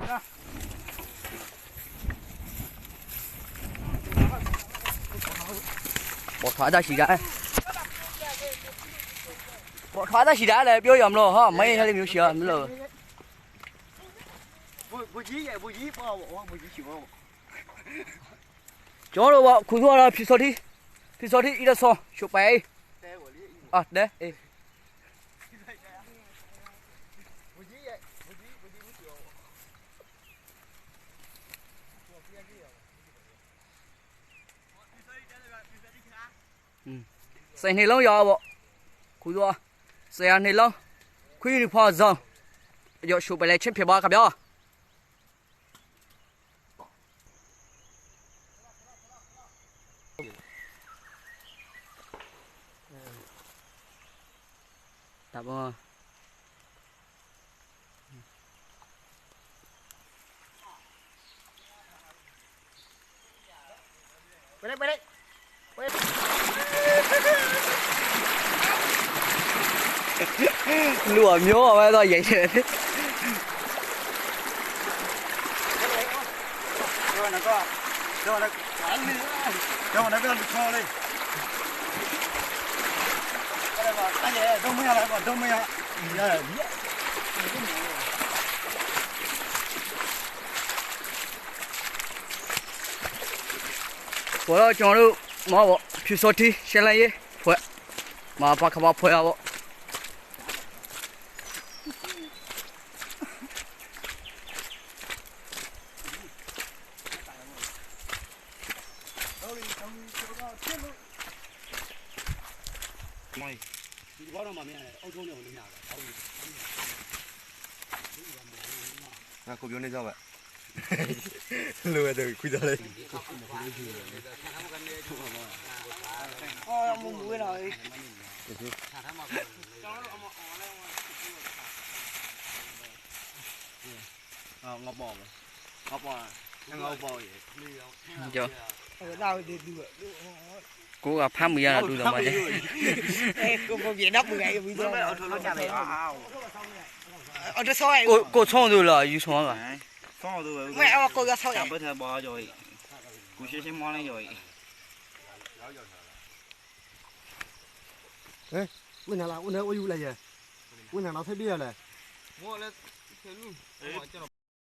ပိာ်ထွါတၢ်ဆံးဒၣ်, ပိာ်ထွါတၢ်ဆံးဒၣ်လၢ ပျိယီၤမလီၤဟီ မ့ၢ်ဟဲလၢမံၤဆံးအီၤမလီၤ. ကၠီဒီးဝဲခူသူၣ်ဒီး ဖံစီထံ, ဖံစီထံအံၤတဆီ ဆိးပာ်အံၤ, အတဲအ့ၣ် စဲးန့ၣ်လီၤယီၤဘၣ်, ခူသူၣ်, စဲးန့ၣ်လီၤ, ခွံနံၣ်ဖီၣ်ဇီၤ, ယဆိးပာ်လဲၤဆ့ဖျဲးဘၣ်ခါဘျီ. တၢ်ဘီ လူအမျိုးအဝဲတော့ ယဲယဲ ပှၤလၢကၠီၤဒိၣ် မၤဘၣ် ဖံစီထံ ရှဲလၢယဲ ဖှဲး, မၤပှၤခးပှၤဖှဲးအဘၣ်. ငါခိၣ်ပျိန့ၢ်စီဝဲ, လိဝဲတခွံသီလၢ ငါပီၢ်, ငါပီၢ်, ငါပီၢ်, ကိးဂၤဖးမုာ်ယၤလီၤ တူၢ်လီၤမးန့ၣ်, ကိးဆီဒုလီၤ ယူၤဆီဂၤ, မ့ၢ်အဝဲကိးဂၤဆီဂၤ, ကူၣ်ရှဲရှဲမီလၢယီၤအံၤ, ဝ့ၢ်နၤလၢ အိၣ်နၢအိၣ်ယူၤလၢယဲ, ဝ့ၢ်နၤလီၤဖဲဘ့ၣ်ယၤလဲၣ်.